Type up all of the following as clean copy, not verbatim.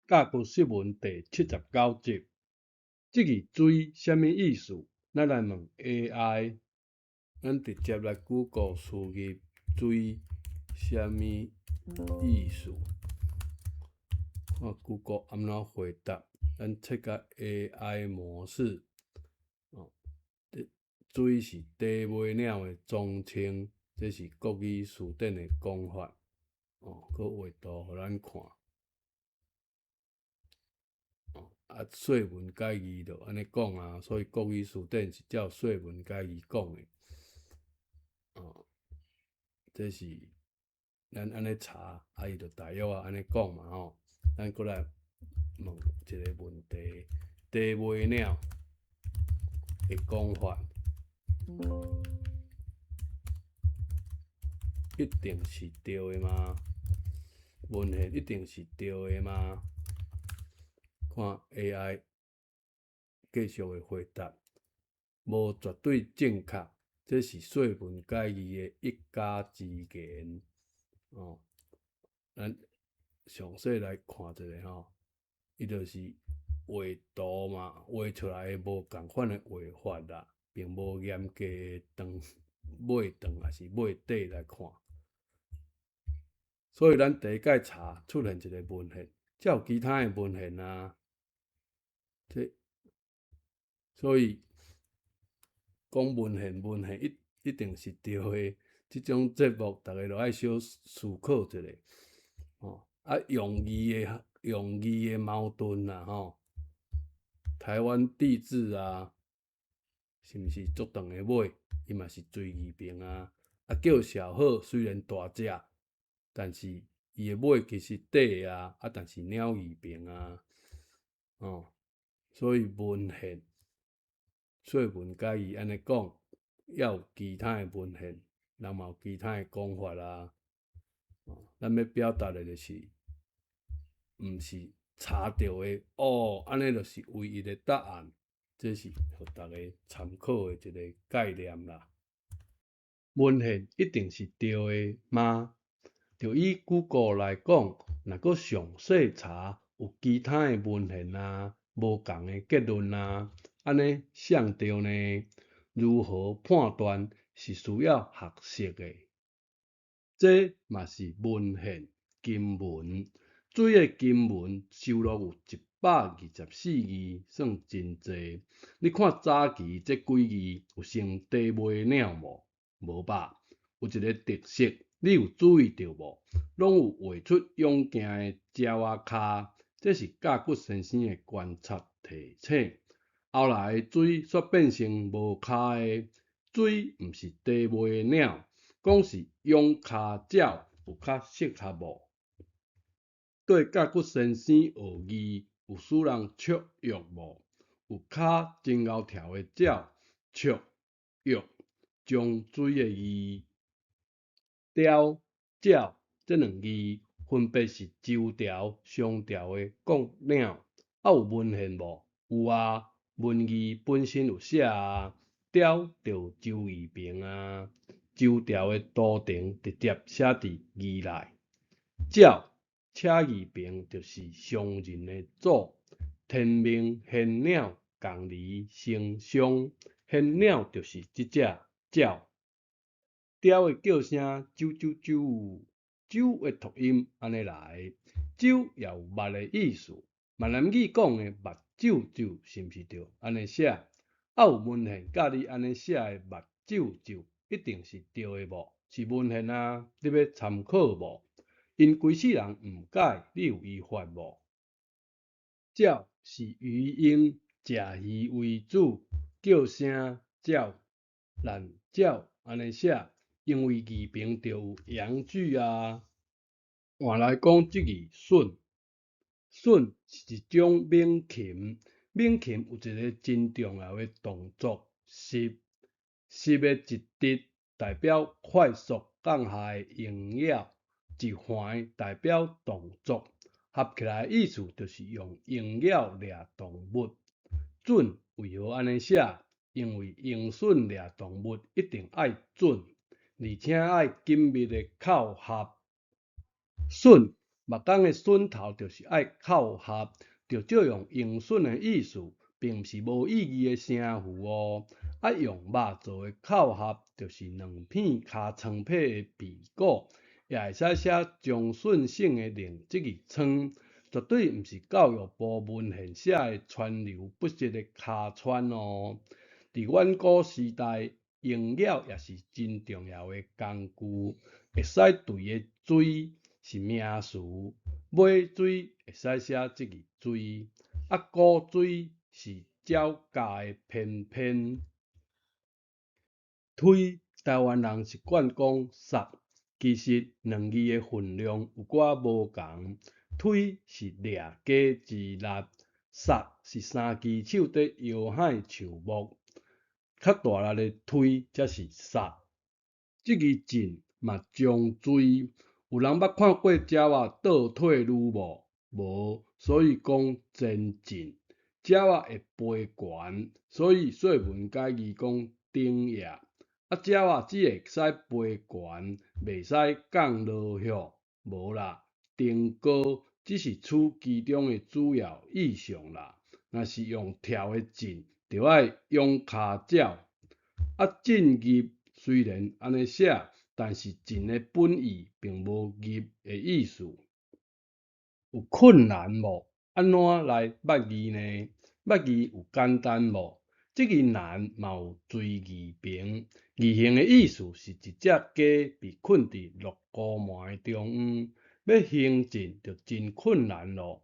教科釋文第79集，這字追啥物意思？咱來問 AI。咱直接來 Google 輸入追啥物意思，看 Google 按怎回答。咱設甲 AI 模式，哦，追是短尾鳥的總稱，這是國語辭典的講法。哦，閣畫圖予咱看。啊，說文解字就按呢講啊，所以國語辭典是照說文解字講的。哦，這是咱按呢查，啊，伊就大約啊按呢講嘛吼。咱閣來問一个問題：短尾鳥的講法一定是對的嗎？文獻一定是對的嗎？看 AI 繼續的回答，無絕對正確，這是說文解字的一家之言。哦，咱詳細來看一下吼，伊就是畫圖嘛，畫出來的無仝款的畫法啦，並無嚴格的長尾長抑是尾短來看。所以咱第一擺查出現一个文獻，才有其他的文獻啊。這所以講文獻，文獻一定是對的。這種節目，逐家都愛小思考一下。哦，啊，用字的矛盾啦，吼。台灣帝雉啊，是毋是足長的尾？伊嘛是追字旁啊。啊，叫小鶴雖然大隻，但是伊的尾其實短啊，啊，但是鳥字旁啊，哦。所以文獻說文解字按呢講，猶有其他的文獻，人嘛有其他的講法啊。咱欲表達的就是，毋是查著的哦，按呢就是唯一的答案，這是予逐家參考的一个概念啦。文獻一定是對的嗎？就以 Google 來講，若閣詳細查，有其他的文獻啊，無仝的結論啊，按呢啥對呢？如何判斷是需要學習的。這嘛是文獻經文，追的經文收錄有124字，算真濟。你看早期這幾字有像短尾鳥無？無吧？有一个特色，你有注意著無？攏有畫出勇健的鳥仔跤，這是甲骨先生的觀察提醒。後來追煞變成無跤的，追毋是短尾鳥，講是勇跤鳥有較適合無？對甲骨先生學字有使人雀躍無？有跤真𠢕跳的鳥，雀躍將追的字，雕、鳥這兩字分別是周朝、商朝的國鳥。啊有文獻無？有啊，文字本身有寫啊，雕就周字旁啊，周朝的都城直接寫佇字內。鳥車字旁就是商人的祖，天命玄鳥共離成雙，玄鳥就是這隻鳥。雕的叫聲啾啾啾，啾的讀音按呢來，啾也有目的意思。閩南語講的目睭睭是毋是就按呢寫？啊有文獻教你按呢寫的目睭睭，一定是對的無？是文獻啊，你欲參考無？𪜶規世人誤解，你有依法無？鳥是魚鷹，食魚為主，叫聲鳥，難鳥按呢寫，因為字旁就有陽具啊。換來講，這字筍，筍是一種猛禽，猛禽有一个真重要的動作，吸，吸的一滴代表快速降下的營養，一環代表動作，合起來意思就是用鷹爪掠動物。準為何按呢寫？因為鷹筍掠動物一定愛準，而且愛緊密的扣合。筍木工的榫頭就是愛扣合，就借用鷹隼的意思，並毋是無意義的聲符哦。啊，用肉做的扣合，就是兩片尻川皮的皮鼓，也會使寫張順性的另一字倉，絕對毋是教育部文獻寫的川流不息的尻川哦。佇遠古時代，鷹鳥也是真重要的工具，會使墜的墜是名詞，尾椎會使寫這字椎，啊，古錐是鳥鵰的翩翩。推，台灣人習慣講捒，其實兩字的分量有寡無仝。推是掠雞之力，捒是三支手佇搖幌樹木，較大力的推才是捒。這字進嘛將墜，有人捌看過鳥仔倒退嚕無？無，所以講前進。鳥仔會飛懸，所以說文解字講頂翼。啊，鳥仔只會使飛懸，袂使降落去，無啦。登高只是此其中的主要意象啦。若是用跳的進，就愛仰跤走。啊，進入雖然按呢寫，但是進的本意並無入的意思。有困難無？按怎來捌字呢？捌字有簡單無？這个難嘛有追字旁，字形的意思是一隻雞被困佇鹿孤門的中央，欲行進就真困難囉。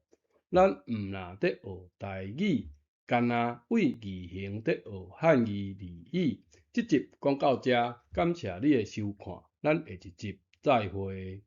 咱毋若佇學台語，干焦為字形佇學漢字而已。這集講到遮，感謝你的收看，咱下一集再會。